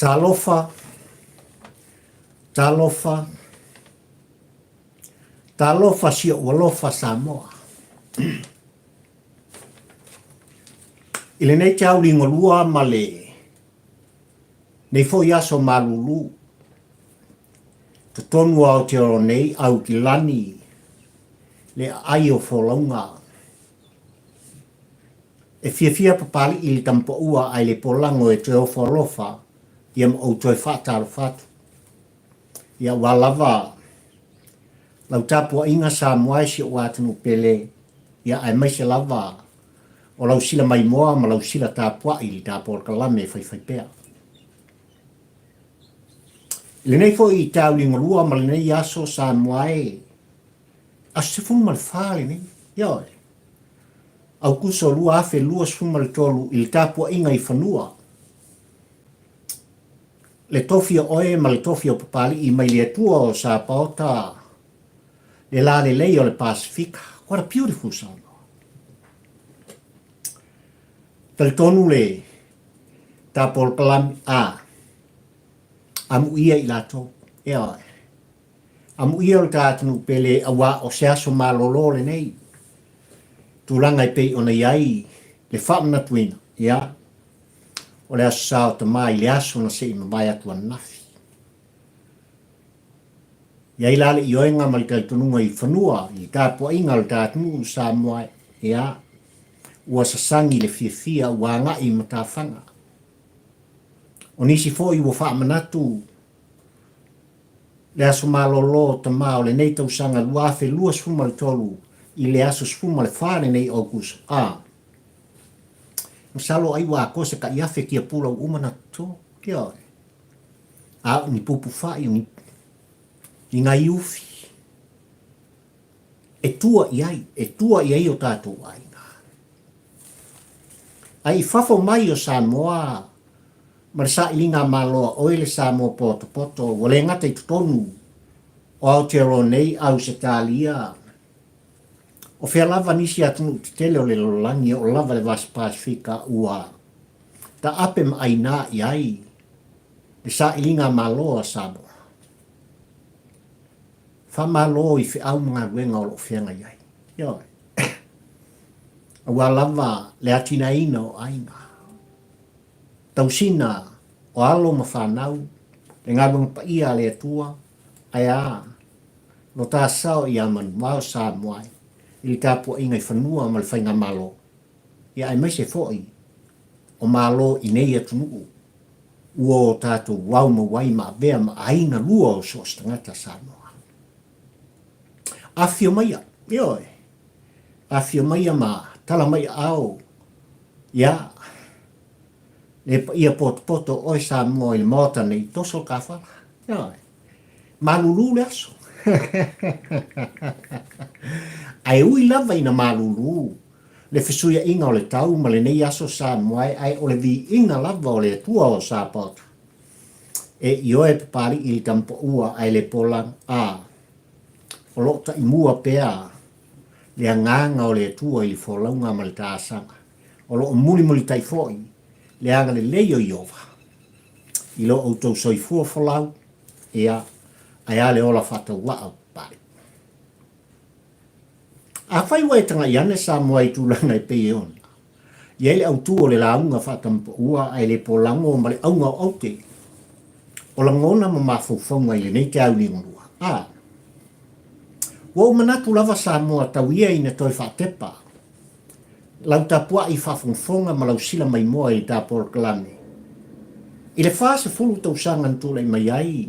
Talofa, talofa, talofa si ou alofa Samoa. I lenei te auligolua ma le nei foi aso malulu, totonu o Aotearoa nei, Aukilani, le aai o folauga. E fiafia Papali'i i le tamapaua ae le polago e toe ofo alofa ia ma ou toe faatalofa atu. Ia aua lava lau tapuaiga Samoa e si ou atunuu pele, ia aemaise lava o lau sila maimoa ma lau sila tapuai i le tapolokalame e faifaipea. I lenei foi tauligalua ma lenei aso Samoa e, aso 14 lenei, ioe, Aukuso 2023 i le tapuaiga i fanua, le tofi o oe ma le tofi o Papali'i mai le Atua o Sapaota, le la lelei o le Pasefika. What a beautiful Samoa. Talitonu le tapolokalame a amuia i latou. Ioe. Amuia o le ta atunuu pele auā o se aso malolo lenei. Tulaga e pei ona i ai le faamanatuina, ia, o le Aso Sa o Tama i le aso na se i mavae atu ananafi. I ai la le ioega ma le talitonuga i fanua, i le tapuaiga a le ta atunuu Samoa, ia, ua sasagi le fiafia, ua agai i matafaga. O nisi foi ua faamanatu le aso malolo o Tama o lenei tausaga 2023 i le aso 14 lenei o Aukuso, a masalo ai ua atoa se tai afe tiapula ua uma ona toto. Ioe. A o ni pupu fa'i, o ni, ni nai ufi e tua i ai, e tua i ai o tatou aiga. Ae i fafo mai o Samoa ma le sailiga a Malo a oe le Samoa potopoto ua le gata i totonu o Aotearoa nei, Ausetalia, o fea lava nisi atunuu tetele o le lalolagi e oo lava i le Vasa Pasefika ua taape ma aina i ai le sailiga a Malo a Samoa. Faamalo i feau ma galuega o lo o feagai ai. Ioe. Aua lava le atinaeina o aiga. Tausina o alo ma fanau, le galuega paia a le Atua, ae a, lo ta sao ia manuvao Samoa i le tapuaiga i fanua ma le faigamalo, ia aemaise foi o Malo i nei atunuu ua o tatou au mau ai ma avea ma aiga lua o so o se tagata Samoa. Afifio maia, ioe, afifio maia ma tala mai aao, ia, le paia potopoto o oe Samoa i le Maota nei, toso le kafala, ioe, malulu le aso. Ae ui lava ina malulu le fesuiaiga o le tau ma lenei aso Samoa e, ae o le viiga lava o le Atua o Sapaota. E ioe Papali'i i le tamapaua ae le pola, a o lo o taimua pea le agaga o le Atua i le folauga ma le taasaga. O lo o mulimulitai foi le agalelei o Ieova i lo outou soifua folau, ia, ae a le ola faatauvaa o Papali'i. Afai ua e tagai ane Samoa i tulaga e pei e ona i ai le autu o le lauga faatamapaua ae le polago ma le auga o aute o lagona ma mafaufauga i lenei teauligolua, a ua ou manatu lava Samoa tau ia ina toe faatepa lau tapuai faafogafoga ma lau sila maimoa i le ta polokalame i le 40 tausaga na tulai mai ai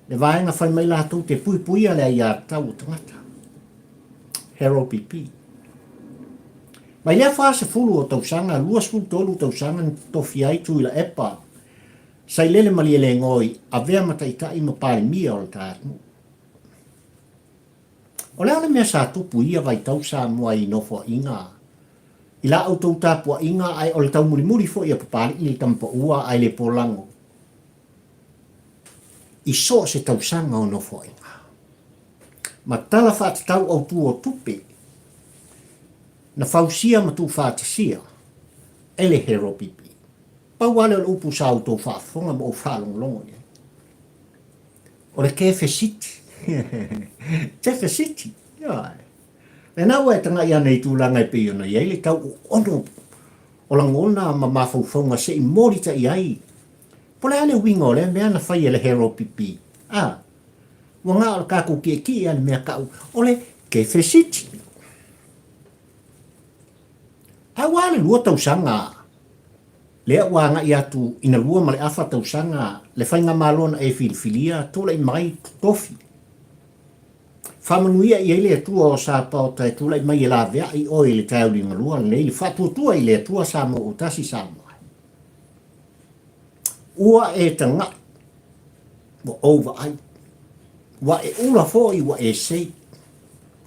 le vaega fai mai latou te puipuia le aiatatau o tagata. Harold PP. Mai lea 40 o tausaga, 23 tausaga na totofi ai Tuilaepa, Sailele Malielegaoi, avea ma taitai ma Palemia o le ta atunuu. O le a le mea sa tupu i ia vaitau Samoa i Nofoaiga i la outou tapuaiga ae o le taumulimuli foi a Papali'i le tamapaua ae le polago i so o se tausaga o Nofoaiga. Ma tala faatatau autu o tupe na fausia ma tuufaatasia e le Hero PP. Pau lava lea o le upu sa outou faafofoga ma ou faalogologo i ai. O le kefesiti. Tefesiti. Ioe. Lena ua e tagai ane i tulaga e pei ona i ai le tau oono o lagona ma mafaufauga se i molita'i ai. Po o le a le uiga o lea mea na fai e le Heropipi? A, ua na o le tatou tietie a le mea ta'u o le kefesiti. Ae ua a le lua tausaga lea ua agai atu ina lua ma le afa tausaga le faigamalo na e filifilia tulai mai totofi. Faamanuia i ai le Atua o Sapaota e tulai mai e laveai oe i le taeao liugalua lenei le faatuatua i le Atua Samoa ua tasi Samoa. Ua e taga'i, ua ou vaai, ua e ula foi ua e sei.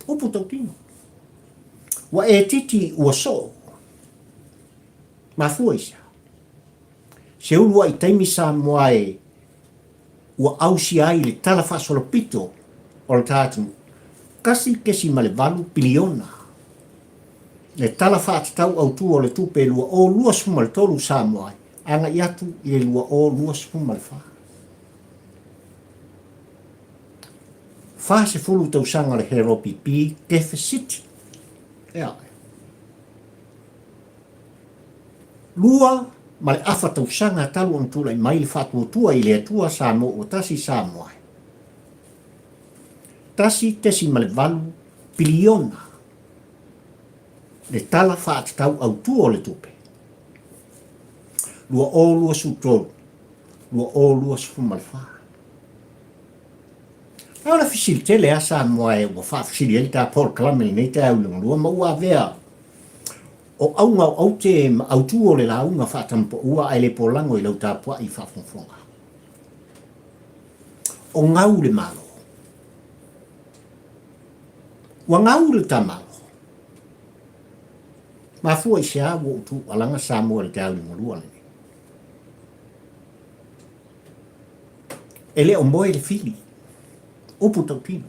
Upu tautino. Ua e titi ua soo. Mafua i se aha? Se uluai taimi Samoa e ua ausia ai le tala faasolopito o le ta atunuu, 1.8 piliona. Le Tala Faatatau Autu o le Tupe 2023 Samoa e agai atu i le 2024. 40 tausaga o le Heropipi Kefesiti. Ea. Lua ma le afa tausaga talu ona tulai mai le faatuatua i le Atua Samoa ua tasi Samoa. 1.8 piliona le Tala Faatatau Autu o le Tupe 2023, 2024. A o le fesili tele a Samoa e ua faafesili ai le ta polokalame i lenei taeao i Liugalua ma ua avea o auga o aute ma autu o le lauga faatamapaua ae le polago i lau tapuai faafogafoga. O gau le Malo. Ua gau le ta Malo. Mafua i se a ua ou tuualaga Samoa i le taeao liugalua lenei? E le o moe le fili. Upu tautino.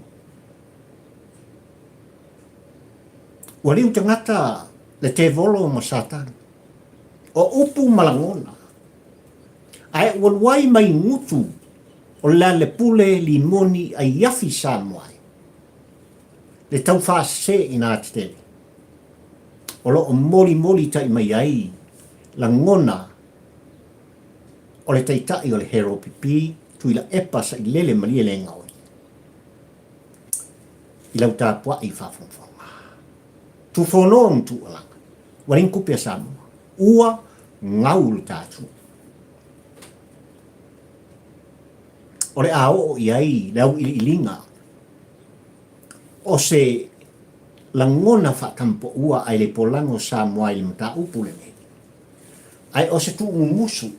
Ua liu tagata le tevolo ma Satani. O upu ma lagona. Ae ua luai mai gutu o le alepule limoni aiafi Samoa ai. Le tau faasese i nā tetele. O lo o molimoli ta'i mai ai lagona o le taitai o le Heropipi Tuilaepa Sailele Malielegaoi i lau tapua'i faafogafoga. Tufono ma tuualaga, ua leai ni tupe a Samoa. Ua gau le ta atunuu. O le a oo i ai le auiliiliga o se lagona faatampoua ae le polago Samoa i le mataupu lenei. Ae o se tuumumusu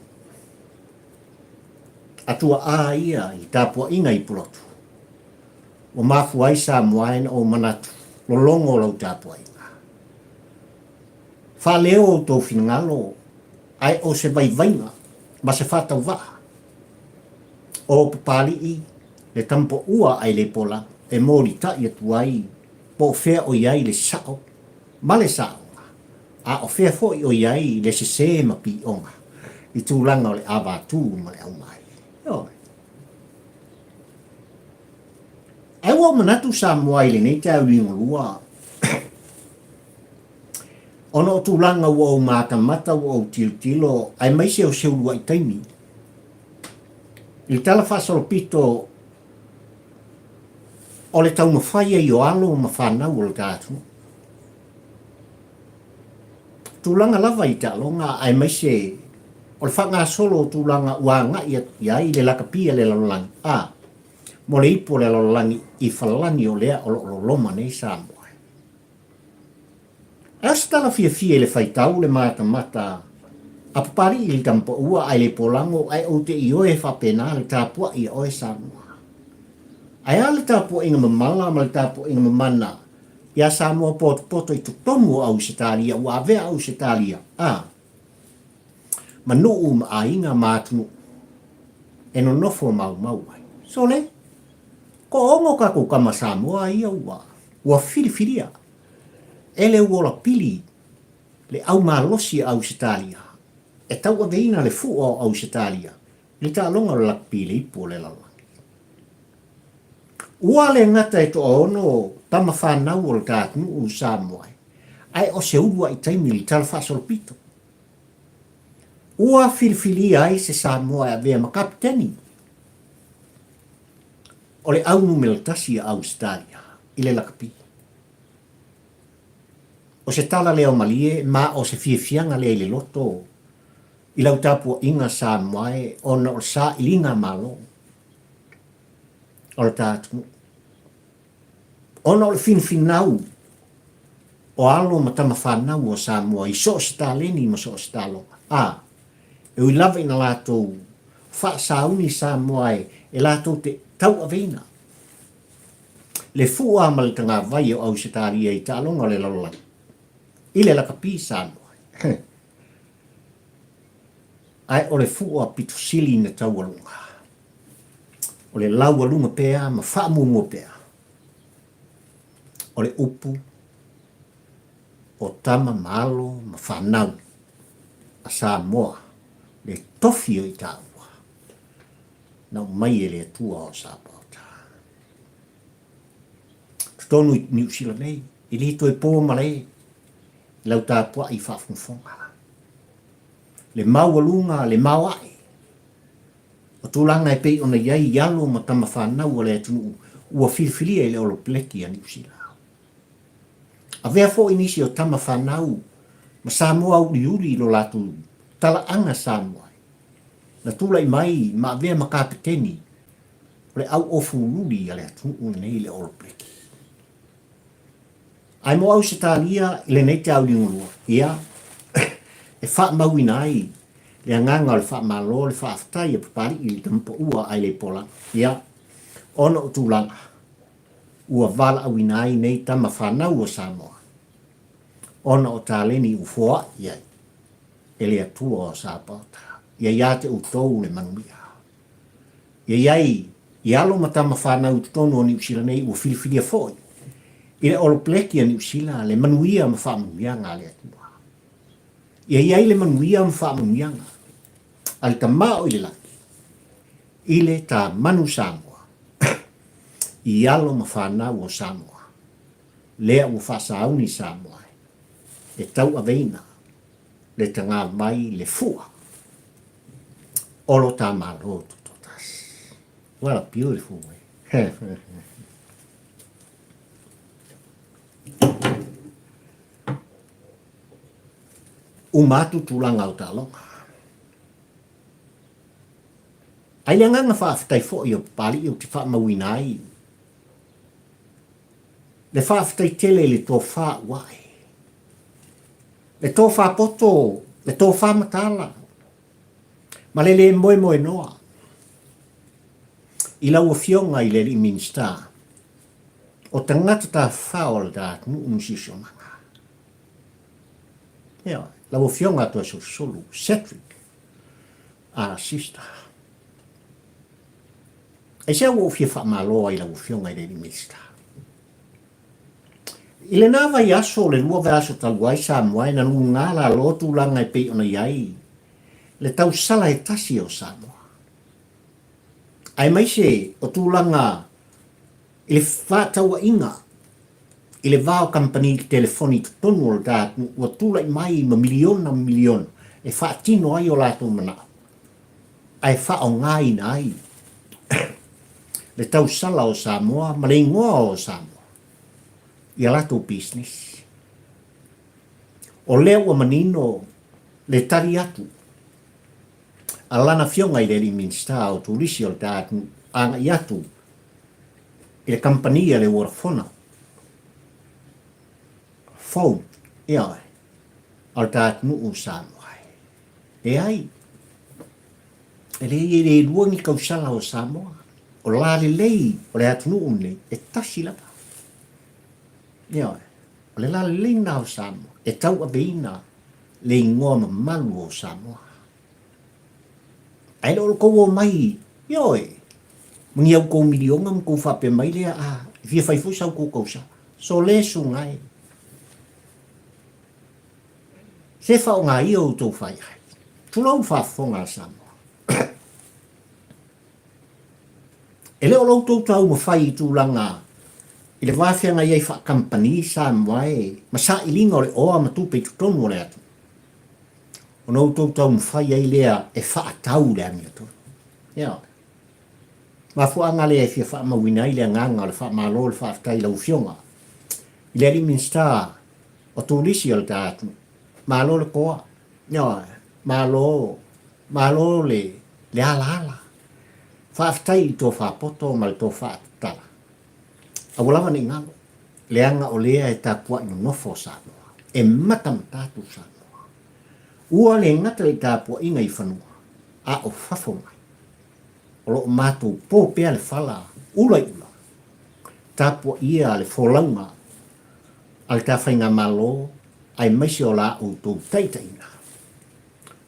a tuaa ia i tapuaiga i Pulotu. Ua mafua ai Samoa e na ou manatu lologo lau tapuaiga. Faaleo outou finagalo ae o se vaivaiga ma se faatauvaa. O Papalii le tampoua ae le pola e molitai atu ai po o fea o i ai le sao ma le saoga, a o fea foi o i ai le sesē ma pioga i tulaga o le avatū ma le aumai. Ioe. Ae ua ou manatu Samoa i lenei taeao liugalua, ona o tulaga ua ou matamata ua ou tilotilo aemaise o se uluai taimi i le tala faasolopito o le taumafai ai o alo ma fanau o le ta atunuu. Tulaga lava i taaloga aemaise o le faagasolo o tulaga ua agai atu i ai le lakapi a le lalolagi a mo le ipu o le lalolagi i falani o lea o lo o loloma nei Samoa. Ae o se tala fiafia i le faitau le matamata a Papali'i i le tamapaua ae le polago ae ou te ioe faapena le tapua'i a oe Samoa. Ae a le tapuaiga mamala ma le tapuaiga mamana iā Samoa potopoto i totonu o Ausetalia ua avea Ausetalia a ma nuu ma aiga ma atunuu e nonofo maumau ai. Sole, ko ono kakou kama Samoa ia ua ua filifilia e le uola pili le au malosi a Ausetalia. e tauaveina le fua o Ausetalia i le taaloga o le lakapi i le ipu o le lalolagi. Ua le gata e toaono tama fanau o le ta atunuu Samoa ae o se uluai taimi i le tala faasolopito. Ua filifilia ai se Samoa e avea ma kapeteni o le au numera tasi a Ausetalia i le lakapi. O se tala lea o Malie ma o se fiafiaga lea i le loto i lau tapuaiga Samoa e ona o le sailiga malo o le ta atunuu. Ona o le finafinau o alo ma tama fanau o Samoa i so o se taleni ma so o se taloga, a, e ui lava ina latou faasauni Samoa e, e latou te tauaveina le fua ma le tagavai o Ausetalia i taaloga o le lalolagi i le lakapi Samoa. Ae o le fua pito sili na taualuga, o le laualuga pea ma faamuamua pea o le upu o tama ma alo ma fanau a Samoa le tofi o i taua na aumai e le Atua o Sapaota. Totonu i Niu Sila nei, e le toe po malae i lau tapuai faafogafoga. Le maualuga, le maoae o tulaga e pei ona i ai i alo ma tama fanau a le atunuu ua filifilia i le Olo Peleki a Niu Sila. Avea foi nisi o tama fanau ma Samoa uliuli i lo latou talaaga Samoa na tulai mai ma avea ma kapeteni o le au ofululi a le atunuu lenei i le Olo Peleki. Ae mo Ausetalia i lenei taulingulua, ia, e faamauina ai le agaga o le faamalo, le faafetai a Papalii i le tamapaua a Leipola, ia, ona o tulaga ua valaauina ai nei tama fanau o Samoa, ona o taleni ua foai ai e le Atua o Sapaota. Ia ia te outou le manuia. Ia i ai i alo ma tama fanau i totonu o Niu Sila nei ua filifilia foi i le Olo Peleki a Niu Sila le manuia ma faamanuiaga a le Atua. Ia i ai le manuia ma faamanuiaga a le Tama o i le lagi i le ta manu Samoa i alo ma fanau o Samoa lea ua faasauni Samoa e tauaveina le taga mai le fua o lo ta Malo Tutoatasi. What a beautiful way. Uma atu tulaga o taaloga. Ai le agaga faafetai foi o Papalii ou te faamauina ai le faafetai tele i le tofa ua ae. Le tofa poto, le tofa mataala, ma le le moemoenoa i lau Afioga i le Alii Minisita o tagata tafafao o le ta atunuu ma siosiomaga. Ioe, lau Afioga Toesolusolu Cedric R. Sister. Aisea ua ou fia faamalo ai i lau Afioga i le Alii Minisita? I lena vaiaso o le lua vaiaso talu ai Samoa e na luga lalo tulaga e pei ona i ai le tausala e tasi o Samoa. Aemaise o tulaga i le fefaatauaiga i le va o kamupani telefoni i totonu o le ta atunuu ua tulai mai ma miliona ma miliona e faatino ai o latou manao ae faaaogaina ai le tausala o Samoa ma le igoa o Samoa i a latou pisinisi. O lea ua manino le tali atu a lana Afioga i le Alii Minisita o Turisi o le ta atunuu agai atu i le kamupani a le Vodafone Phone, ioe, a le ta atunuu o Samoa. Leai, e leai e le lua ni tausala o Samoa. O la lelei o le atunuu lenei, e tasi lava. Ioe, o le la lelei lena o Samoa, e tauaveina le igoa mamalu o Samoa. Ae le o le tou omai, ioe, ma ni au tou miliona ma tou faapea mai lea, a, e fia fai foi sa outou tausala. Sole sugai. Se faaaoga ia outou faiai. Tulou le faafofoga a Samoa. E le o lo outou taumafai i tulaga i le va feagai ai faakamupani Samoa e ma sailiga o le oa ma tupe i totonu o le atunuu, ona outou taumafai ai lea e faatau le amiotonu. Ioe. Mafuaaga lea e fia faamauina ai le agaga o le faamalo o le faafetai i lau Afioga i le Alii Minisita o Turisi o le ta atunuu. Malo le toa. Ioe. Malo, malo le, le alaala. Faafetai i le tofa poto ma le tofa tatala. Aua lava ne i galo, leaga o lea e tapuai nonofo Samoa, e matamata atu Samoa. Ua le gata i tapuaiga i fanua, a o fafo mai. O lo o matou po pea le fala ula i ula, tapuaia le folauga a le ta faigamalo aemaise o la outou taitaiga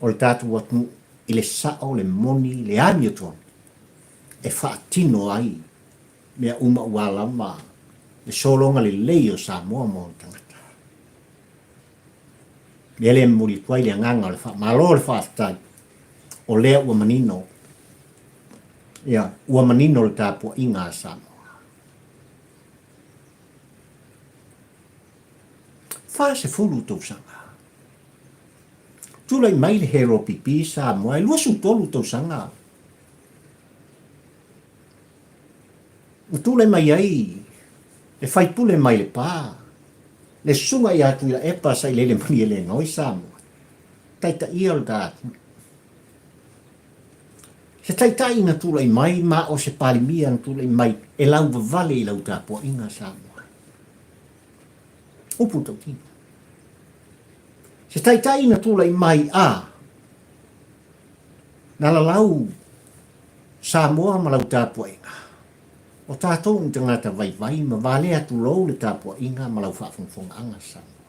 o le tatou atunuu i le sao, le moni, le amiotonu e faatino ai mea uma ua lava le sologa lelei o Samoa ma ona tagata. Mea lea e momoli atu ai le agaga o le faamalo o le faafetai, o lea ua manino, ia, ua manino le tapuaiga a Samoa. 40 tausaga. Tulai mai le Hero Pipi Samoa e 23 tausaga. Na tulai mai ai le faipule mai Lepa, le susuga ia Tuilaepa Sailele Malielegaoi Samoa, taitaia o le ta atunuu. Se taitai na tulai mai ma o se Palemia na tulai mai e lauvavale i lau tapuaiga Samoa. Upu tautino. Se taitai na tulai mai a na lalau Samoa ma lau tapuaiga. O tatou ni tagata vaivai ma valea tulou le tapuaiga ma lau faafogafogaaga Samoa.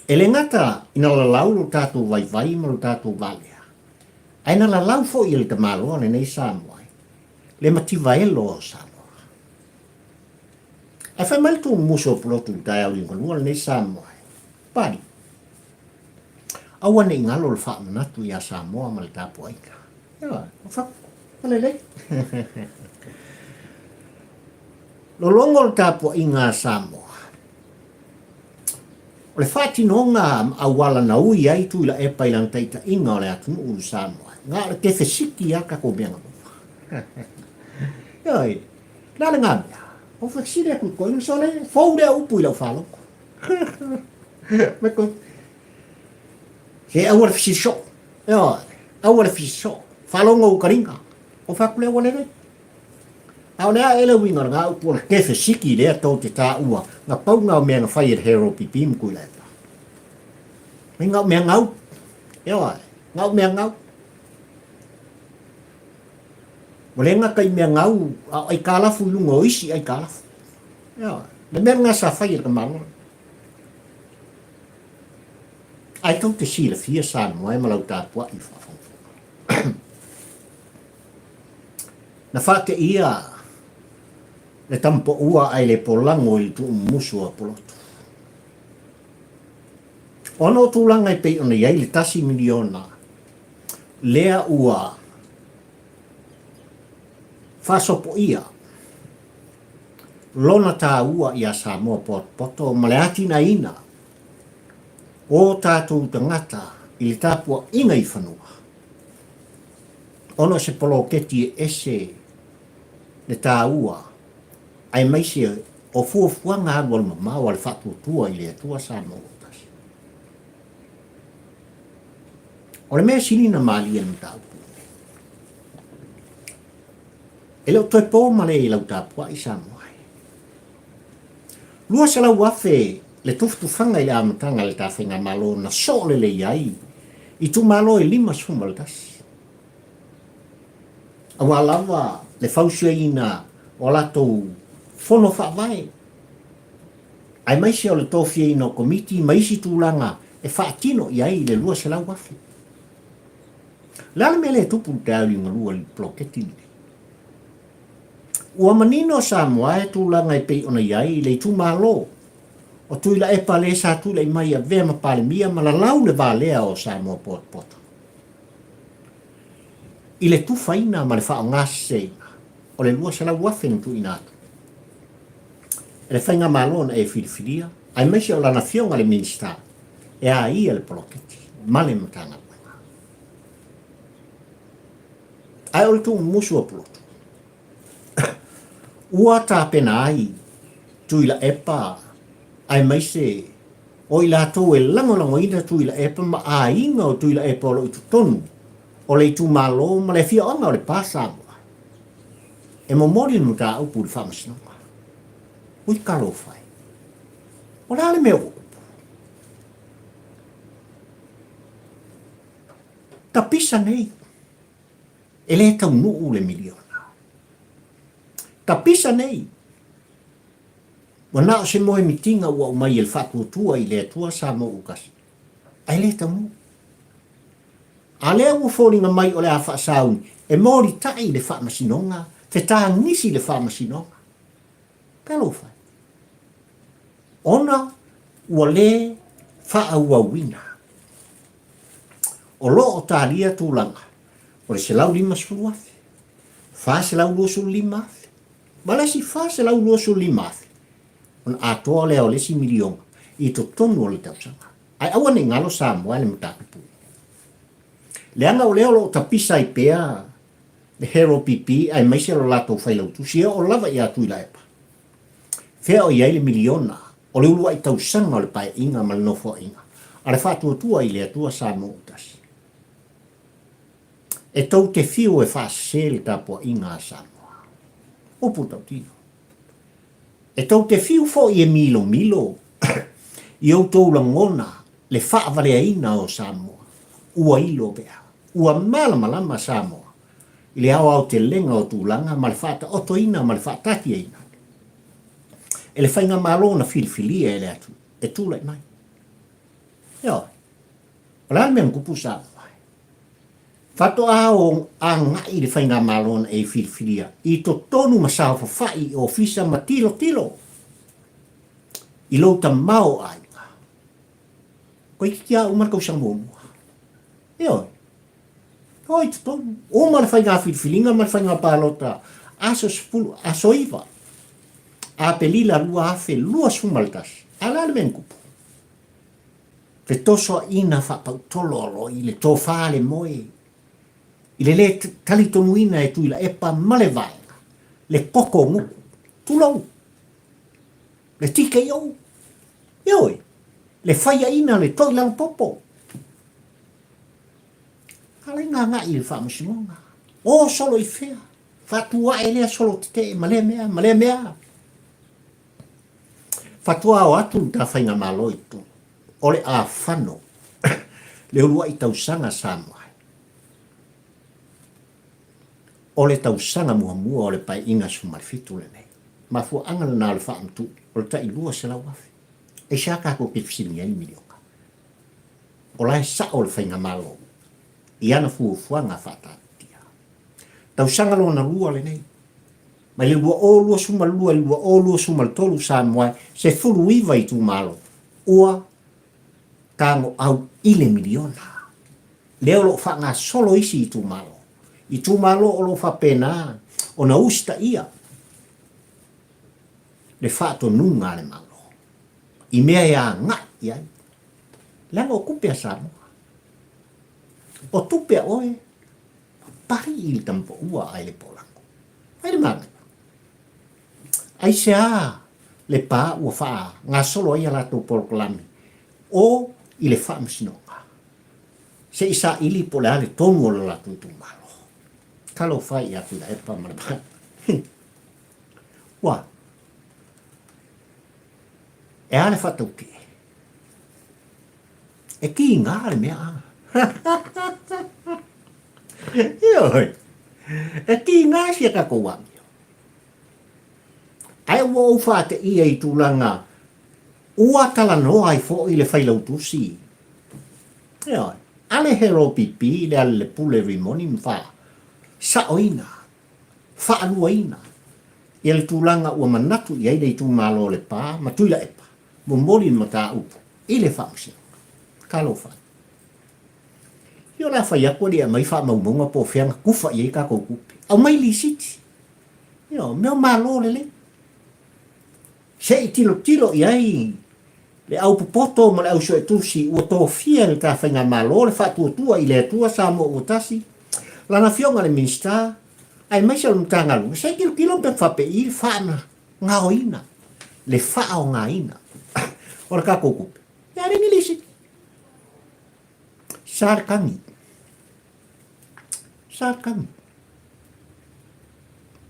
E le gata ina lalau lo tatou vaivai ma lo tatou valea, ae na lalau foi e le tamaloa lenei Samoa le mativa elo o Samoa. Ae fai mai le tuumusu o Pulotu i le taeao liugalua lenei Samoa, Pali, aua ne i galo le faamanatu iā Samoa ma le tapuaiga. Ioe, o fatu, ua lelei. Lologo le tapuaiga a Samoa. O le faatinoga ma auala na ui ai Tuilaepa i lana taitaiga o le atunuu i Samoa, na o le kefesiti lava tatou mea na maua. Ioe, le a lena mea? Ua fesili atu i toeaina, sole, fou lea upu i lau faalogo. Mai koe. Se aua le fesili soo. Ioe, aua le fesili soo. Faalogo u kaliga. O fai atu lea ua lelei. A o le a ea le uiga o lena upu o le kefesiti lea tou te taua, na pau na o mea na fai e le Harold Pipi ma Tuilaepa. Mai na o mea gau. Ioe, na o mea gau. Ua le gata i mea gau, a o aikalafu i luga o isi aikalafu. Ioe, le mea lena sa fai e le tamaloa. Ae tou te silafia Samoa e ma lau tapuai i faafogafoga. Na faateia le tamapoua ae le polago i le tuumumusu o Apoloto. Ona o tulaga e pei ona i ai le tasi miliona lea ua faasopoia lona taua iā Samoa potopoto ma le atinaeina o tatou tagata i le tapuaiga i fanua, ona o se poloketi e ese le taua aemaise o fuafuaga alualumamao a le Faatuatua i le Atua Samoa ua Tasi. O le mea sili na malie le mataupu lenei, e le o toe po male i lau tapuai Samoa e. 200,000 le tufatufaga i le amataga a le ta faigamalo na soo lelei ai itumalo e 51. Aua lava le fausiaina o a latou fono faavae, aemaise o le tofiaina o komiti ma isi tulaga e faatino i ai le 200,000. O le a le mea lea e tupu i le taeao liugalua i le poloketi lenei? Ua manino Samoa e tulaga e pei ona i ai le itumalo. O Tuilaepa le sa tulai mai e avea ma Palemia ma lalau le valea o Samoa potopoto i le tufaina ma le faaaogaseseina o le $200,000 na tuuina atu e le Faigamalo na e filifilia aemaise o lana afioga i le Minisita e a ia le poloketi ma le Matagaluega. Ae o le tuumumusu o Pulotu, ua tapena ai Tuilaepa aemaise o i latou e lagolagoina Tuilaepa ma aiga o Tuilaepa o lo o i totonu o le itumalo ma le afioaga o Lepa Samoa e momoli le mataupu i le Faamasinoga. Ui talofa e! O le a le mea ua tupu? Tapisa nei, e le taunuu le miliona. Tapisa nei, ua na o se moemitiga ua aumai e le Faatuatua i le Atua Samoa ua tasi, ae le taunuu. A lea ua foliga mai o le a faasauni, e molitai le Faamasinoga, fetagisi le Faamasinoga. Talofa e! Ona ua le faaauauina. O lo o talia tulaga o le $150,000, $425,000 ma le isi $425,000 ona atoa lea o le isi miliona i totonu o le tausaga. Ae aua ne i galo Samoa i le mataupu. Leaga o lea o lo o tapisa ai pea le Hero PP aemaise lo latou failautusi e oo lava ia Tuilaepa. Fea o i ai le miliona o le uluai tausaga o le paeaiga ma le nofoaiga a le Faatuatua i le Atua Samoa ua tasi. E tou te fiu e faasese le tapuaiga a Samoa. Upu tautino. E tou te fiu foi e milomilo i outou lagona le faavaleaina o Samoa. Ua ilo vea. Ua malamalama Samoa i le aoaotelega o tulaga ma le faataotoina ma le faataatiaina e le faigamalo na filifilia e le atunuu e tulai mai. Ioe. O le a le mea na tupu Samoa? Faatoa o agai le faigamalo na e filifilia i totonu ma saofafai i ofisa ma tilotilo i lou tamaoaiga. Toeitiiti lava uma le tausaga muamua. Ioe. O i totonu. Uma le faiga filifiliga ma le faiga palota aso 10, aso 9 Aperila 2021. A o le a le mea na tupu? Fetosoaina faapautolo i le tofa le moe i le lē talitonuina e Tuilaepa ma le Vaega le koko o Nuku, tulou, le TKO, ioe, le faiaina le toilalopopo. A o le gaga'i i le Faamasinoga, o solo i fea, faatu ae lea solo tetee ma lea mea ma lea mea. Faatoa o atu le ta faigamalo i totonu o le afano le uluai tausaga Samoa ai. O le tausaga muamua o le Paeaiga 17 lenei. Mafuaaga lena o le faamatuu o le tai 200,000. Aisea tatou te fesiligia ai le miliona? O la e sao le faigamalo i ana fuafuaga faataatitia. Tausaga lona lua lenei. Mai le 2022 i le 2023 Samoa e 19 itumalo ua tagoau i le miliona. Lea o lo o faagasolo isi itumalo. Itumalo o lo o faapena ona usitaia le faatonuga a le Malo i mea e agai i ai. Leaga o tupe a Samoa. O tupe a oe, pari i le tamapaua ae le polago. Fai le manaia. Aisea le pa ua faagasolo ai a latou polokalame o i le faamasinoga se i saili po o le a le tonu o le latou itumalo. Talofa ia Tuilaepa ma le Vaega. Ua. E a le faatautee? E kīnga le mea a. Ioe. E kīnga si a tatou amio. Ae ua ou faateia i tulaga ua talanoa ai foi le Failautusi. Ioe. A le Hero PP le Alelepule Rimoni ma fa saoina, faaluaina ia le tulaga ua manatu i ai le itumalo o Lepa ma Tuilaepa. momoli le mataupu i le Faamasinoga. Talofa e. Ia o le a fai atu alii e aumai faamaumauga po o fea na tufa i ai tatou tupe. Aumai lisiti. Ioe, mea o Malo lelei. Se i tilotilo i ai le au popoto ma le au suetusi ua tofia e le ta faigamalo le faatuatua i le Atua Samoa ua tasi, lana afioga i le Minisita, aemaise o le Matagaluega, se i tilotilo pe faapei le faagaoina, le faaaogaina o le tatou tupe. Ia le ni lisiti. Sa le kagi. Sa le kagi.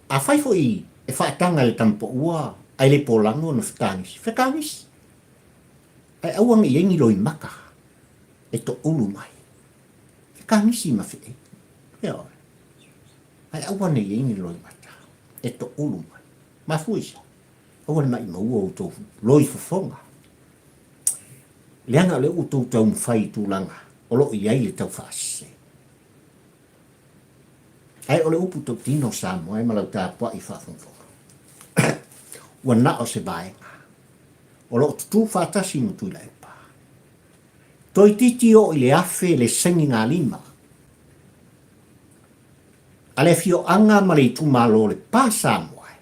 Afai foi e faataga e le tamapaua ae le polago ona fetagisi, fetagisi. Ae aua ne i i ai ni loimata e toulu mai. Fetagisi ma feei. Ioe. Ae aua ne i i ai ni loimata e toulu mai. Mafua i se a? Aua le maimauina outou loifofoga. Leaga o lea ua outou taumafai i tulaga o lo o i ai le taufaasese. Ae o le upu tautino Samoa e ma lau tapuai faafogafoga. Ua na o se vaega o lo o tutū faatasi ma Tuilaepa. Toeitiiti oo i le 1000 le sainigalima a le afioaga ma le itumalo o Lepa Samoa e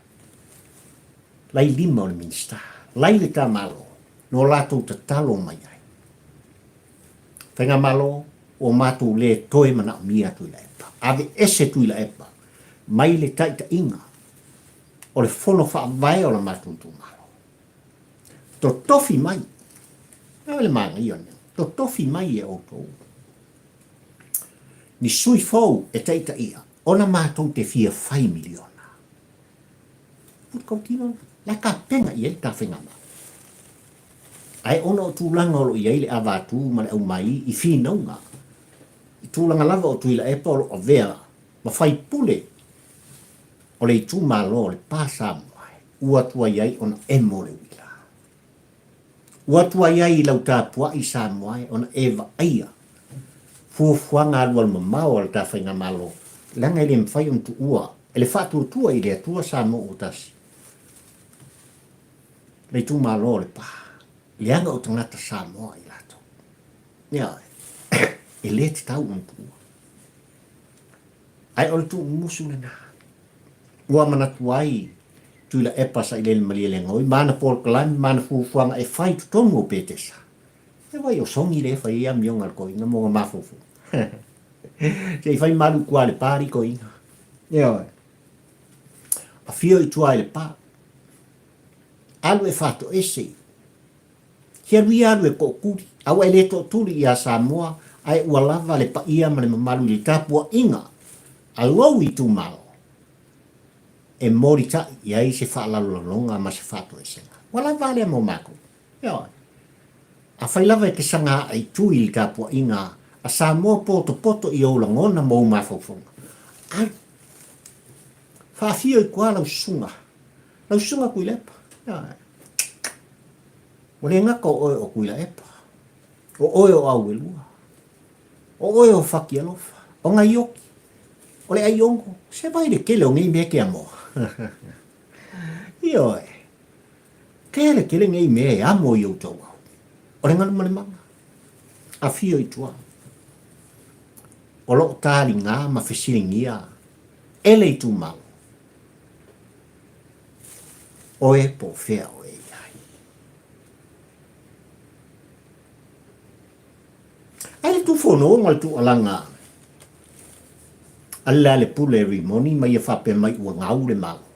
lai lima o le Minisita, lai le ta Malo no latou tatalo mai ai. Faigamalo, ua matou le toe manaomia Tuilaepa. Aveese Tuilaepa mai le taitaiga o le fono faavae o la matou itumalo. Totofi mai, e le manaia o le mea, totofi mai e outou ni sui fou e taitaia ona matou te fia fai miliona. Ua la tapena i ai le ta faigamalo. Ae ona o tulaga o lo o i ai le avatu ma le aumai i finauga, i tulaga lava o Tuilaepa o lo o avea ma faipule o le itumalo o Lepa Samoa, ua tuai ai ona emo le uila. Ua tuai ai i lau tapuai Samoa e ona e vaaia fuafuaga alualumamao a le ta faigamalo, leaga e le mafai ona tuua e le faatuatua i le Atua Samoa ua tasi. Le itumalo o Lepa, leaga o tagata Samoa i latou. Ioe, e le tatau ona tuua. Ae o le tuumumusu lena. Ua manatu ai Tuilaepa Sailele Malielegaoi ma ana polokalame ma ana fuafuaga e fai i totonu o Petesa. E vai o Sogi lea e fai ai amioga a le toeaina mo ona mafaufauga. Se i fai malu i tua i Lepa alii toeaina. Ioe. Afio i tua i Lepa. Alu e faatoese. He alu ia alu e tootuli, a ua e le tootuli iā Samoa, ae ua lava le paia ma le mamalu i le tapuaiga a lou itumalo e molitaʻi i ai se faalalolaloga ma se faatoesega. Ua lava a lea mo matou. Ioe. Afai lava e te saga ae i tui i le tapuaiga a Samoa potopoto i ou lagona ma ou mafaufauga, alu. Faafio i tua lau susuga Lau susuga Tuilaepa. Ioe. Ua le gata o oe o Tuilaepa. O oe o Auelua. O oe o Fatialofa. O Gaioki. O le Aiogo. Se vai le tele o nei mea e te amoa. Ioe. Tele tele nei mea e amo i ou tauau. O le galumalemana. Afio i tua. O loo taliga ma fesiligia e le itumalo. Oe po o fea oe i ai. Ai le tufono ma le tuualaga a le Lealepule Rimoni ma ia faapea mai ua gau le Malo.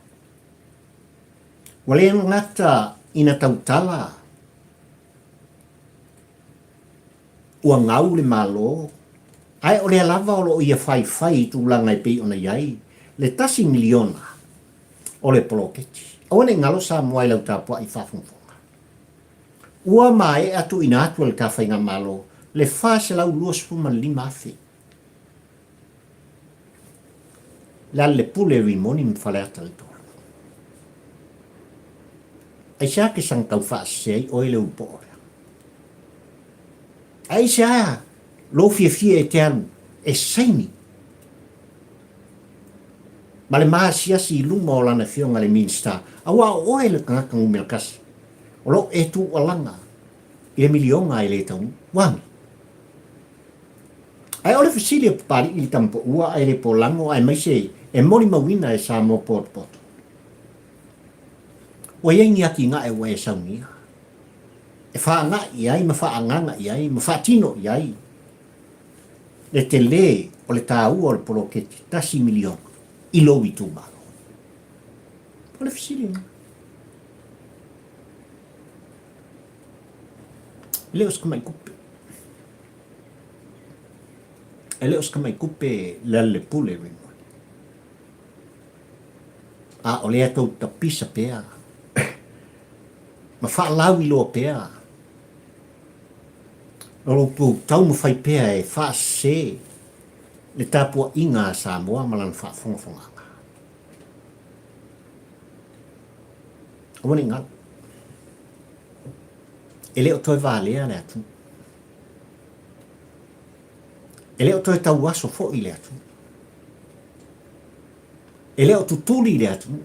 Ua le gata ina tautala ua gau le Malo, ae o lea lava o lo o ia faifai i tulaga e pei ona i ai le $1 miliona o le poloketi. Aua ne i galo Samoa i lau tapuai faafogafoga. Ua maea tuuina atu e le ta Faigamalo le $425,000. Lealailepule Rimoni ma Faleata le Tolu. Aisea ke saga tau faasese ai oe le ulupoo lea? Aisea lou fiafia e te alu e saini ma le maasiasi i luma o lana afioga i le Minisita, aua o oe le tagata numera tasi. O lo o e tuualaga i le miliona e le taunuu. Ua agi. Ae o le fesili a Papali'i i le tamapaua ae le polago aemaise e molimauina e Samoa potopoto. Ua i ai ni atinae ua e saunia e faagai i ai ma faaagaga i ai ma faatino i ai le tele o le taua o le poloketi $1 miliona i lou itumalo? O le fesili lena. E le o se tamai tupe. E le o se tamai tupe le Lealailepule Raymond. A o lea tou tapisa pea ma faalauiloa pea lo loutou taumafai pea e faasese le tapuaiga a Samoa ma lana faafogafogaga. Aua ne i galo. E le o toe valea le atunuu. E le o toe tauaso foi le atunuu. E le o tutuli le atunuu.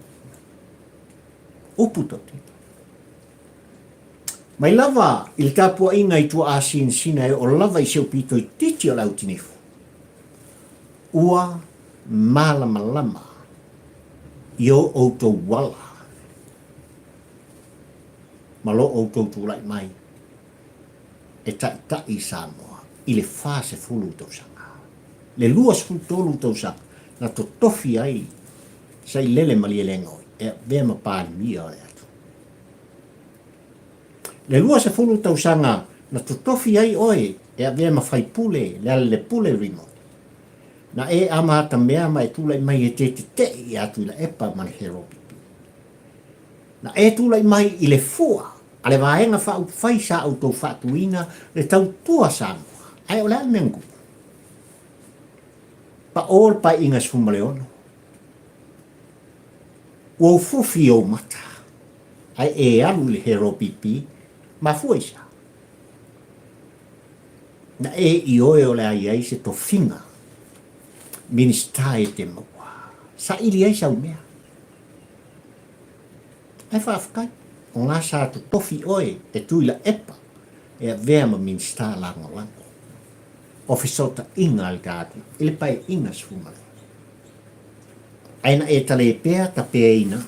Upu tautino. Mai lava i le tapuaiga i Tuaasinasina e oo lava i si ou pito itiiti o le Autinifu, ua malamalama i o outou ala ma lo outou tulai mai e taitai Samoa i le 40 tausaga. Le 23 tausaga na totofi ai Sailele Malielegaoi e avea ma Palemia o le atunuu. Le 20 tausaga na totofi ai oe e avea ma faipule Lealailepule Raymond. Na e amatamea ma e tulai mai e te teteʻi ia Tuilaepa ma le Heropipi. Na e tulai mai i le fua a le Vaega Faaupufai sa outou faatuina le tautua Samoa. Ae o le a le mea na tupu? Paʻō le paeaiga 16. Ua ufufi ou mata, ae e alu i le Heropipi, mafua i se a? Na e ioe o le a i ai se tofiga Minisita e te maua. Saili ai sau mea. Ae faafetai, o nga sa totofi oe e Tuilaepa e avea ma Minisita Lagolago o Fesootaiga a le Tatou i le Paeaiga 16. Ae na e tale pea tapeaina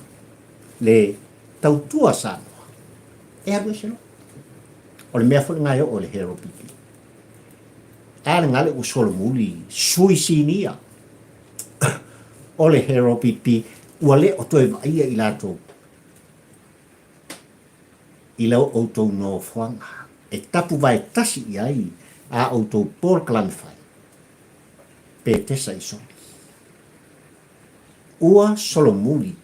le tautua Samoa e alu ese loa. O le mea foi lena e oo i le Hero PP. A le gale ua solomuli sui sinia o le Hero PP ua le o toe vaaia i latou i lau outou nofoaga e tapuvae tasi i ai a outou polokalame fai Petesa i soli. Ua solomuli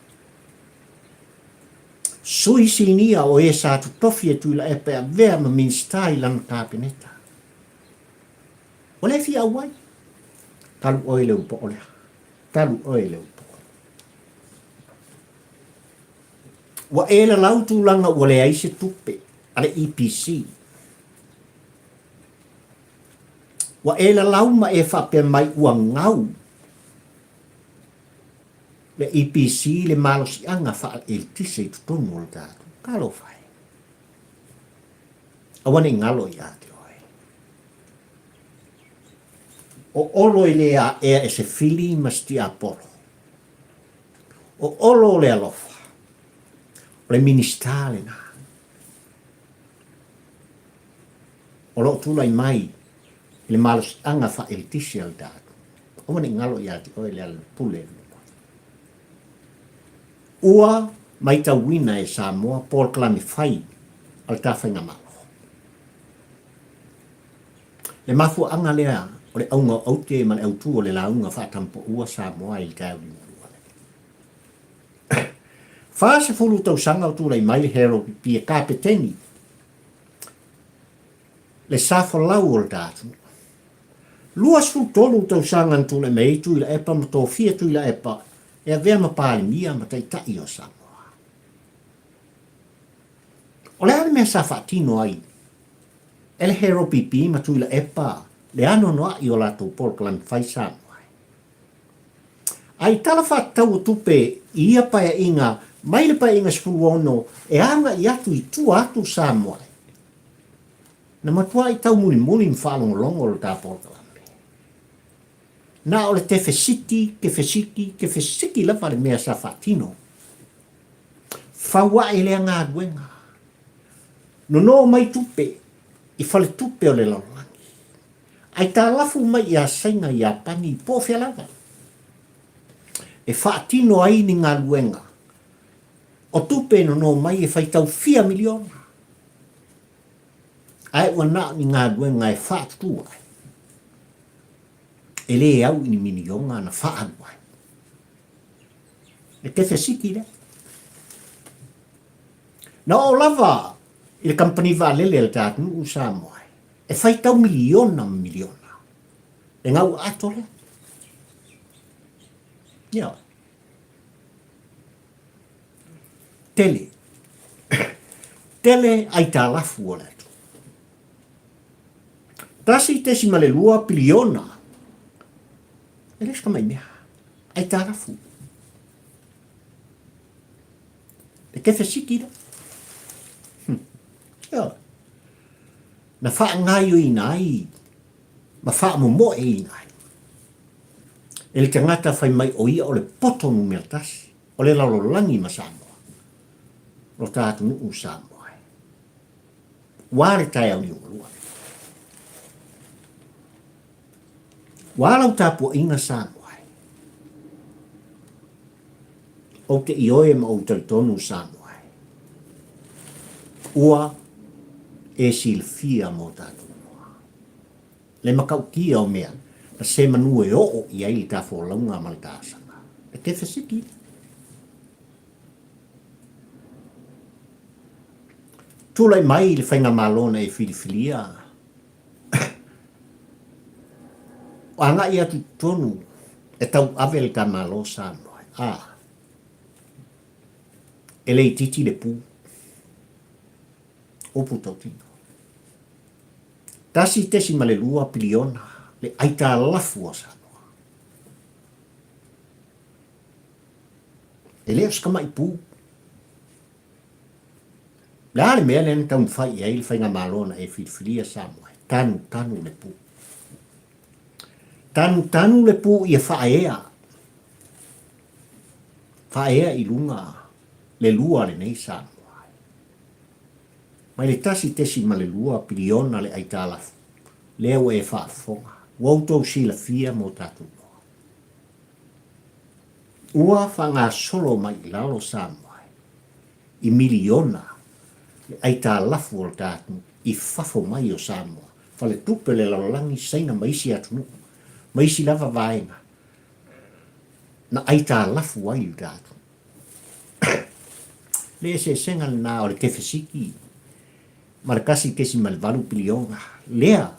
Sui sinia o e sa totofi e Tuilaepa e avea ma Minisita i lana Kapeneta. Ua le fia auai. Talu oe le upo o lea. Talu oe le upo. Ua e lalau tulaga ua leai se tupe a le EPC. Ua e lalau ma e faapea mai ua gau le EPC le malosiaga faale-eletise i totonu o le tatou. Talofa e. Aua ne i galo ia te oe. O Olo e le aea e se fili ma se tiapolo. O Olo o le alofa. O le Minisita lena. O lo o tulai mai i le malosiaga faaeletise a le tatou. Aua ne i galo ia te oe le Alelepule. Ua maitauina e Samoa polokalame fai a le ta faigamalo. Le mafuaaga lea o le auga o aute ma le autu o le lauga faatampoua Samoa i le taeao liugalua lenei. 40 tausaga o tulai mai le Harold Pipi e kapeteni le sa folau o le ta atunuu. 23 tausaga na tulai mai ai Tuilaepa ma tofia Tuilaepa e avea ma Palemia ma Taitai o Samoa. O le a le mea sa faatino ai e le Heropipi ma Tuilaepa le anoanoai o latou polokalame fai Samoa? A i Tala Faatatau o Tupe i ia paeaiga Mai le Paeaiga 16 e agai atu i tua atu Samoa e. Na matuai taumulimuli ma faalogologo le ta polokalame. Na o le tefesiti, tefesiti, tefesiti lava le mea sa faatino. Fau ae lea galuega. Nono mai tupe i faletupe o le lalolagi. Aitalafu mai ia Saina, Iapani, po o fea lava e faatino ai ni galuega. O tupe e nono mai e faitau fia miliona, ae ua na o ni galuega e faatutu ai, e le au i ni miliona na faaalu ai. Le tefesiti lea. Na oo lava i le kamupani vaalele a le ta atunuu Samoa e faitau miliona ma miliona le gau aato lea. Ioe. Tele. Tele aitalafu o le atunuu. 1.2 piliona. E le o se tamai mea. Aitalafu. Le kefesiti lea. Ioe. Na faagaioina ai ma faamomoeina ai e le tagata fai mai o ia o le poto numera tasi o le lalolagi ma Samoa, lo ta atunuu Samoa e. Ua le taeao liugalua. Ua lau tapuaiga Samoa e. Ou te ioe ma ou talitonu Samoa e. Ua e silafia mo tatou noa. Le matautia o mea na se manu e oo i ai le ta folauga ma le ta asaga. E te fesili. Tulai mai le faigamalo na e filifilia agai atu i totonu e tauave le ta Malo Samoa. A, e le itiiti le pu. Upu tautino. 1.2 piliona le aitalafu a Samoa. E le o se tamai pu. Le a le mea lea na taumafai i ai le faigamalo na e filifilia Samoa? Tanu, tanu le pu. Tanu, tanu le pu ia faaea. Faaea i luga le lua lenei Samoa. Mai le 1.2 piliona le aitalafu, lea ua e faafofoga. Ua outou silafia mo tatou noa. Ua faagasolo mai i lalo Samoa i miliona le aitalafu o le ta atunuu i fafo mai o Samoa, faletupe o le lalolagi, Saina ma isi atunuu, ma isi lava vaega na aitalafu ai le ta atunuu. Le eseesega lena o le tefesiti ma le 1.8 piliona lea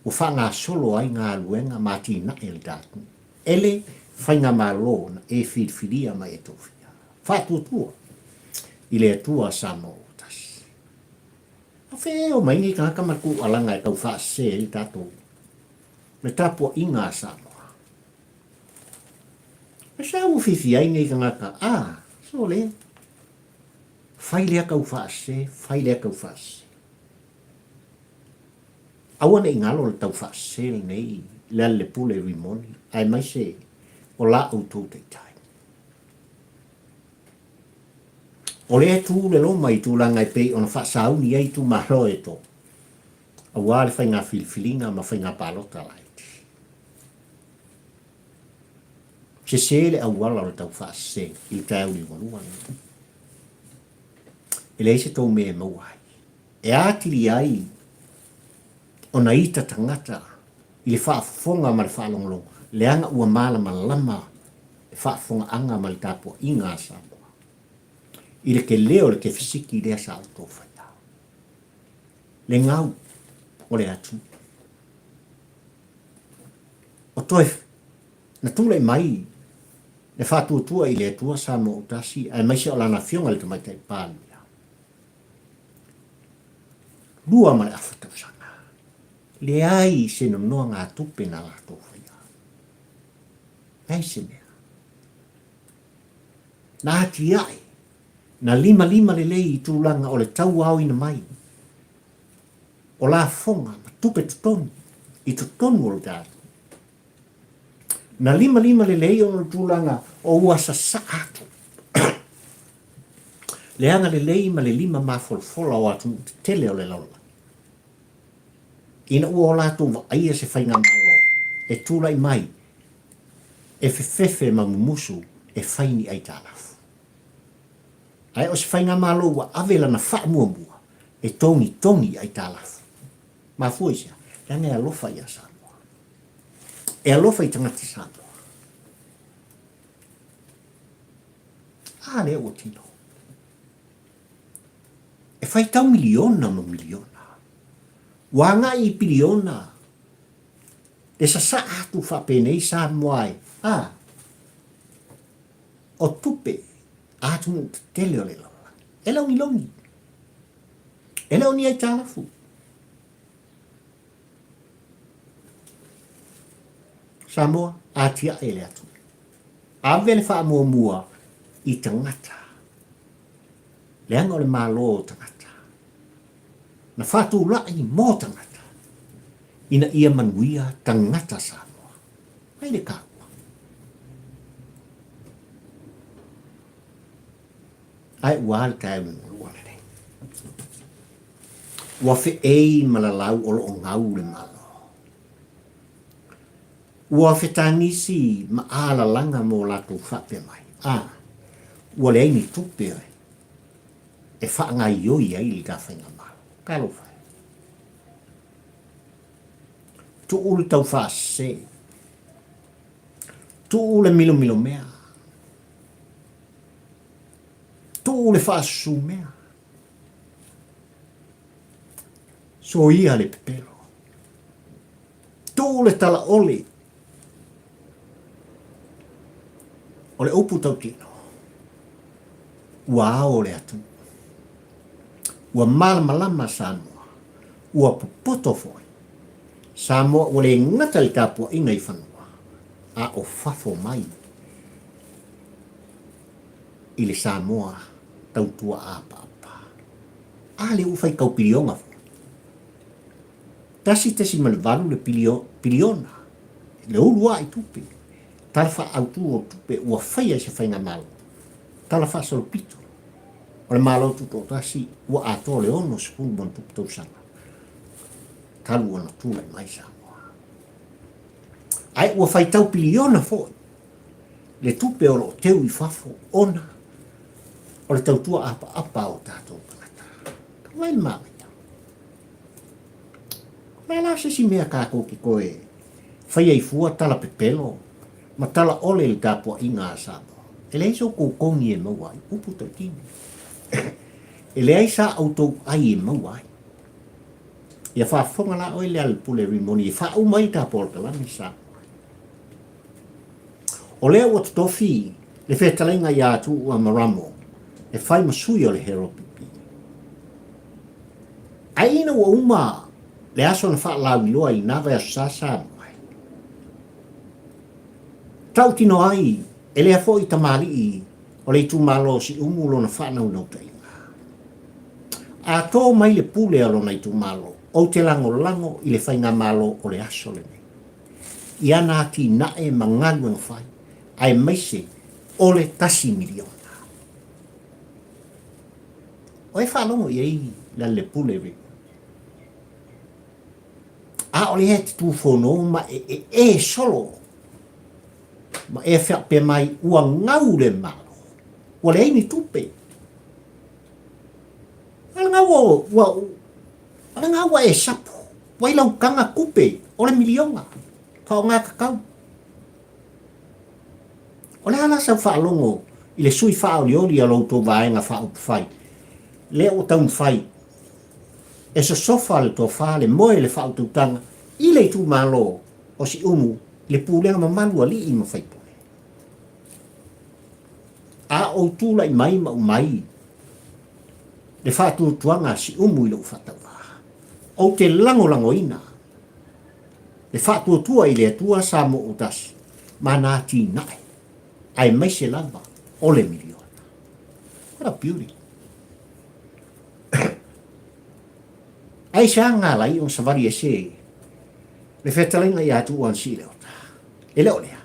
ua faagasolo ai galuega ma atinae a le ta atunuu e le faigamalo na e filifilia ma e tofia. Faatuatua i le Atua Samoa ua tasi. A fea e omai nei tagata ma le tuualaga e tau faasese ai le tatou le tapuaiga a Samoa? A sa ua fiafia ai nei tagata, a, sole, fai lea tau faasese, fai lea tau faasese. Aua ne i galo le tau faasese lenei Lealailepule Rimoni, aemaise o la outou taitai. O lea e tu le loma i tulaga e pei ona faasauni ai itumalo e to, aua le faiga filifiliga ma faiga palota laiti. Sese le auala o le tau faasese i le taeao liugalua lenei. E leai se tou mea e maua ai. E atili ai ona ita tagata i le faafofoga ma le faalogologo, leaga ua malamalama le faafofogaaga ma le tapuaiga a Samoa i le tele o le tefesiti lea sa outou faia. Le gau o le atunuu. O toe na tulai mai le faatuatua i le Atua Samoa Autasi aemaise o Lana Afioga i le Tamaitai Palemia. 2.5 tausaga. Leai se nonoagatupe na latou faia. Leai se mea. Na atiae, na limalima lelei i tulaga o le tauaoina mai o lafoga ma tupe totogi i totonu o le tatou. Na limalima lelei ona o le tulaga o ua sasaa atu le agalelei ma le lima mafolafola o atunuu tetele o le lalolagi ina ua o latou vaaia se faigamalo e tulai mai e fefefe ma mumusu e fai ni aitalafu. Ae o se faigamalo ua ave lana faamuamua e togitogi i aitalafu. Mafua i se a? Leaga e alofa ia Samoa. E alofa i tagata Samoa. A lea ua tino. E faitau miliona ma miliona. Ua agai i piliona. E sasaa atu faapenei Samoa e, a, o tupe a atunuu tetele o le lalolagi. E logilogi. E le o ni aitalafu. Samoa, atiae le atunuu. Ave le faamuamua i tagata. Leaga o le Malo o tagata. Na faatulai mo tagata ina ia manuia tagata Samoa. Mai le taua. Ae ua a le taeao lua lenei. Ua feei ma lalau o lo o gau le Malo. Ua fetagisi ma alalaga mo latou faapea mai, a, ua leai ni tupe e faagaioi ai le ta faigamalo. Talofa e. Tuu le taufaasese. Tuu le milomilomea. Tuu le faasusumea. Soia le pepelo. Tuu le talaole o le upu tautino, ua ao le atunuu. Ua malamalama Samoa, ua popoto foi Samoa ua le gata i le tapuaiga i fanua, a o fafo mai i le Samoa tautua apaapa. A lea ua fai tau piliona foi. 1.8 le piliona le uluai tupe, Tala Faaautu o Tupe ua faia i se faigamalo, Tala Faasolopito o le Malo Tutoatasi ua atoa le 60+ tausaga talu ona tulai mai Samoa. Ae ua faitau piliona foi le tupe o lo o teu i fafo ona o le tautua apaapa o tatou tagata. Tau mai le manaia. O le a la se isi mea tatou te toe faia i fua tala pepelo ma tala ʻole i le tapuaiga a Samoa? E leai so outou togi e maua ai, upu tautino. E leai sa outou ai e maua ai. Ia faafofoga la oe Lealailepule Rimoni e faauma ai le ta polokalame Samoa. O lea ua totofi le fetalaiga ia Tuua Maramo e fai ma sui o le HRPP. Ae ina ua uma le aso na faalauiloa i na vaiaso sa Samoa ai. Tautino ai e lea foi tamalii o le itumalo o Siumu lona faanaunautaiga. A tō mai le pule a lona itumalo, ou te lagolago i le faigamalo o le aso lenei. I ana atinae ma galuega fai, aemaise o le $1 miliona. O e faalogo i ai Lealailepule Rick? A o lea e te tufono ma e ee solo ma e faapea mai ua gau le Malo, ua leai ni tupe. A le gau ua, a le gau ua e sapo, ua i lau taga tupe o le miliona, faaaoga tatau. O le a la sau faalogo i le sui faaolioli a lo outou Vaega Faaupufai lea ua taumafai e sosofa le tofa, le moe, le faautautaga i le itumalo o Siumu i le pulega mamalu alii ma faipule? A ou tulai mai ma aumai le faatuatuaga a Siumu i lou faatauvaa, ou te lagolagoina le faatuatua i le Atua Samoa ua tasi ma ana atinae, aemaise lava o le miliona. What a beauty. Aisea na ala ai ona savali ese le fetalaiga ia Tuua na sii Leota? E le o lea.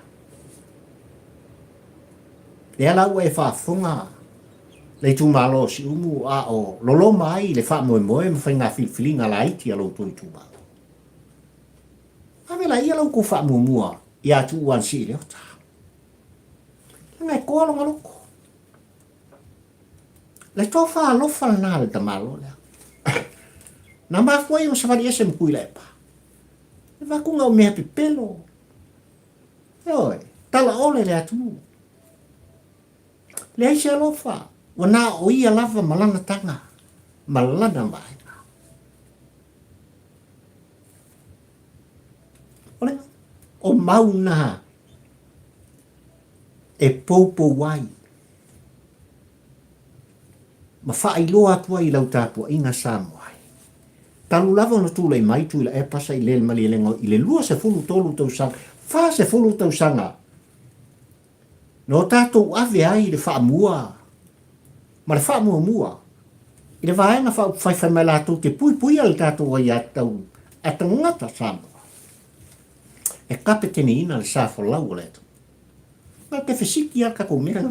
Lea la ua e faafofoga le itumalo o Siumu a o loloma ai le faamoemoe ma faiga filifiliga laiti a lo outou itumalo. Ave laia la outou faamuamua ia Tuua na sii Leota. Leaga e toa lona loto. Le tofa alofa lena a le tamaloa lea. Na mafua ai ona savali ese ma Tuilaepa. E vakuga o mea pepelo. Ioe, tala ole le atunuu. Leai se alofa, ua na o ia lava ma lana taga, ma lana vaega. O le, o mau na e poupou ai ma faailoa atu ai i lau tapuaiga Samoa ai. Talu lava ona tulai mai Tuilaepa sa i le Malielegaoi i le 23 tausaga, 40 tausaga na o tatou ave ai le faamua ma le faamuamua i le vaega faaupufai fai mai latou te puipuia le tatou aiatatau a tagata Samoa e kapeteneina le sa folau o le atunuu. Na te fesiti lava le tatou mea.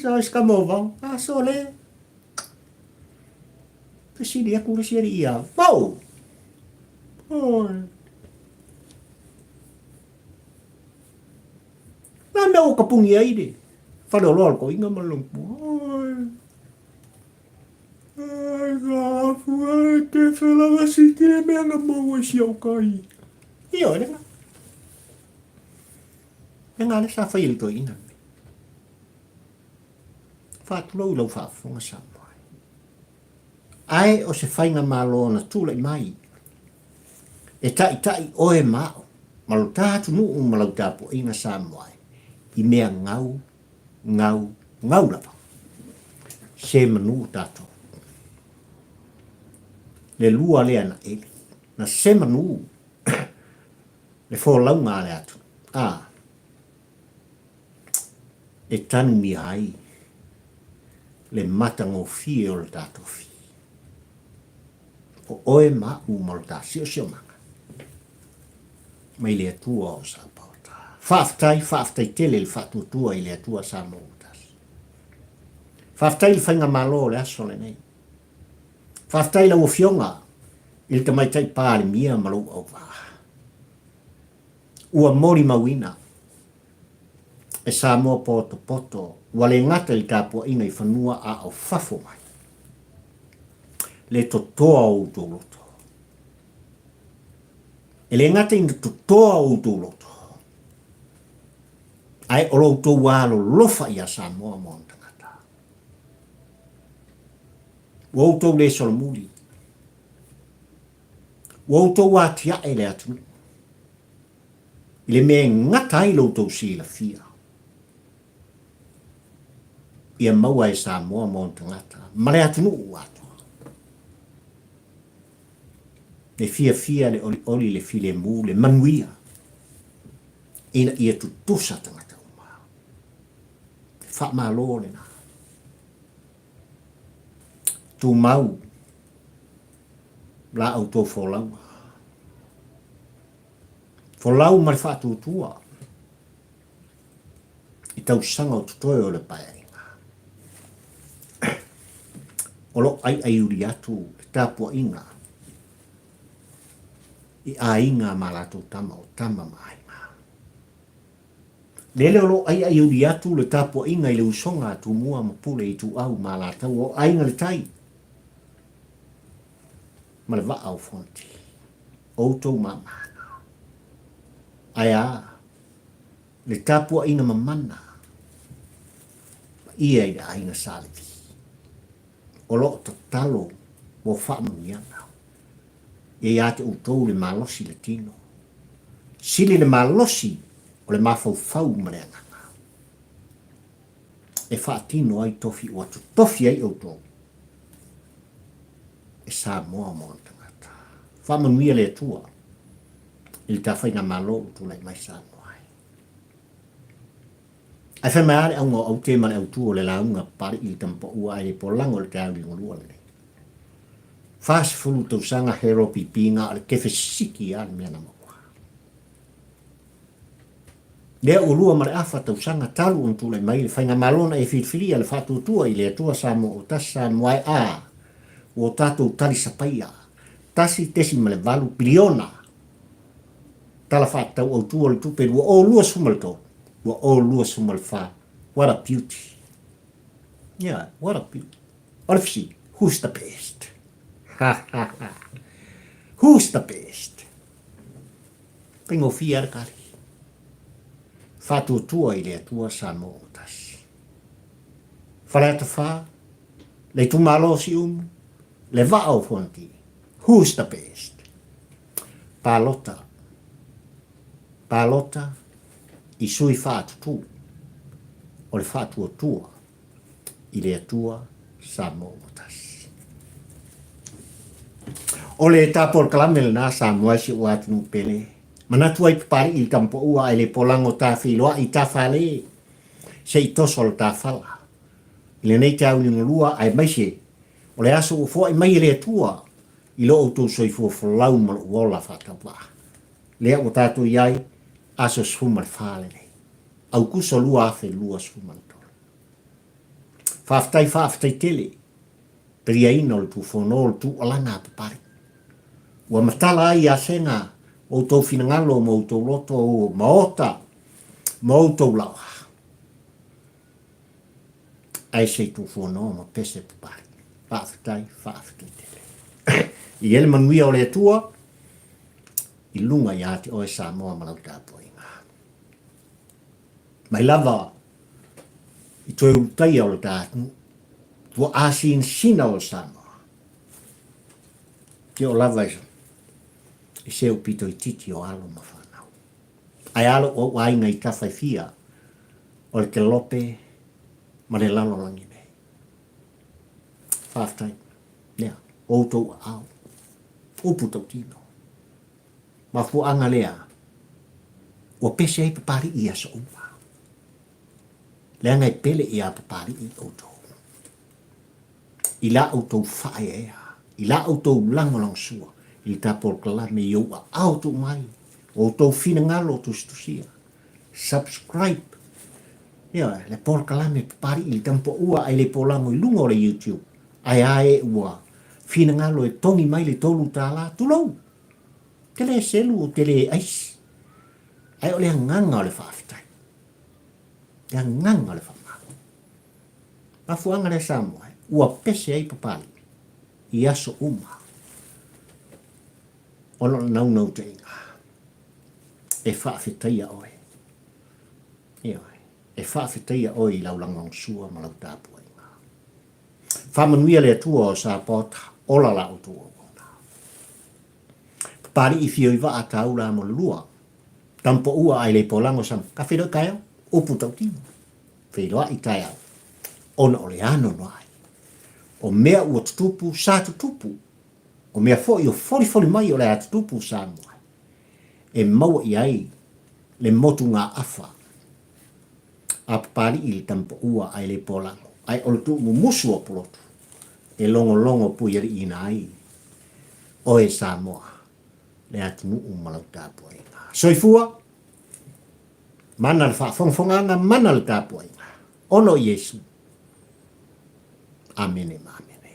Sa ai se tama o Vao. A sole. Fesili atu le isi alii ia Vao. Oi. Na mea ua tapuni ai le faleoloa o le toeaina ma le lona tua. Oi. Ai ka afu e te whelaga si te mea na maua i si au kai. Ioe, lena. Lena le sa fai e le toeaina lenei. Faatulou i lau faafofoga Samoa. Ae o se faigamalo na tulai mai e taitai oe ma a'u ma lo ta atunuu ma lau tapuaiga Samoa i mea gau, gau, gau lava. Se manu tatou. Le lua lea na eli. Na se manu le folauga a le atunuu. A, e tanumia ai le matagofie o le ta tofi. O oe ma a'u ma lo ta siosiomaga mai le Atua o Sapaota. Faafetai, faafetai tele le faatuatua i le Atua Samoa ua tasi. Faafetai i le faigamalo o le aso lenei. Faafetai i lau Afioga i le Tamaitai Palemia ma lou auvaa. Ua molimauina e Samoa potopoto ua le gata i le tapuaiga i fanua a o fafo mai le totoa o outou loto. E le gata ina totoa o outou loto, ae o lo outou alolofa ia Samoa ma ona tagata. Ua outou le solomuli, ua outou atiae le atunuu i le mea e gata ai lo outou silafia ia maua e Samoa ma ona tagata ma le atunuu atoa. Le fiafia, le olioli, le filemu, le manuia ina ia tutusa tagata uma. Faamalo lena. Tumau la outou folauga. Folau ma le faatuatua i tausaga o totoe o le Paeaiga. O lo o aiaiuli atu le tapuaiga i aiga ma latou tama o tama ma aiga. Lele o lo o aiaiuli atu le tapuaiga i le usoga a Tumua ma Pule Ituau ma Alataua o Aiga i le Tai ma le Vaa o Fonoti. Outou mamana. Ae a le tapuaiga mamana paia i le aiga Sa Levi o lo o tatalo mo faamanuiaga. Ia ia te outou le malosi i le tino. Sili le malosi o le mafaufau ma le agaga e faatino ai tofi ua totofi ai outou e Samoa ma ona tagata. Faamanuia le Atua i le ta faigamalo ua tulai mai Samoa ai. Ae fai mai lava le auga o aute ma le autu o le lauga Papali'i i le Tamapaua ae le polago i le taeao liugalua lenei. 40 tausaga hero pipiga a o le kefe siki lava le mea na maua. Lea ua lua ma le afa tausaga talu ona tulai mai le faigamalo na e filifilia le faatuatua i le Atua Samoa o tasi Samoa e a ua tatou tali sapaia 1.8 piliona Tala Faatatau Autu o le Tupe 2023, 2024. What a beauty. Yeah, what a beauty. O le fesili, who's the best? Ha, ha, ha. Who's the best? Faigofie lava le tali. Faatuatua i le Atua Samoa ua tasi. Faleata 4, le itumalo o Siumu, le vaa o Fonoti. Who's the best? Palota. Palota i sui faatutū o le faatuatua i le Atua Samoa ua tasi. O le ta polokalame lena Samoa e si ou atunuu pele. Manatu ai Papali'i i le Tamapaua ae le polago ta feiloai ta fale se i toso le ta fala. I lenei tauli galua aemaise o le aso ua foai mai e le Atua i lo outou soifua folau ma lou ola faatauvaa. Lea ua tatou i ai, aso 14 lenei. Aukuso 2023. Faafetai faafetai tele taliaina o le tufono o le tuualana a Papalii. Ua matala ai ia Sega outou finagalo ma outou loto o maota ma outou laoa. Ae se i tuufono ma pese Papalii. Faafetai faafetai tele. I ele manuia o le Atua i luga ia te oe Samoa ma lau tapuaiga. Mai lava i toe ulutaia o le ta atunuu, ua asinasina o Samoa. Ke o lava i se u pito itiiti o alo ma fanau. Ae a lou au aiga i tafa e fia o le kelope ma le lalolagi nei. Faafetai. Lea, o outou aao. Upu tautino. Mafuaaga lea ua pese ai Papali'i i aso uma. Leaga e pele iā Papali'i outou. I la outou faaeaea, i la outou lagolagosua i le ta polokalame i ou aao tuu mai, o outou finagalo tusitusia. Subscribe. Ioe, le polokalame Papali'i i le Tamapuaua ae le polago i luga o le YouTube. Ae a e ua finagalo e togi mai le $3, tulou! Ou te le selu, ou te le aisi. Ae o le agaga o le faafetai. Le agaga o le faamalo. Mafuaaga lea Samoa, ua pese ai Papalii i aso uma ona o le naunautaiga e faafetaia oe. Ioe, e faafetaia oe i lau lagolagosua ma lau tapuaiga. Faamanuia le Atua o Sapaota, ola la outou auauna. Papali'i fio i vaa taula mo le lua. Tampoua ai le polago sam ka feiloai taeao, upu tautino. Feiloai taeao, ona o le anoano ai. O mea ua tutupu, sa tutupu. O mea foi o folifoli mai o le a tutupu Samoa. E maua i ai le motugaafa a Papali'i le Tamapaua ae le polago, ae o le tuumumusu o Pulotu e logologo puialiiina ai oe Samoa, le atunuu ma lau tapuaiga. Soifua! Mana le faafogafogaga, mana le tapuaiga. Ona o Iesu. Amene ma amene.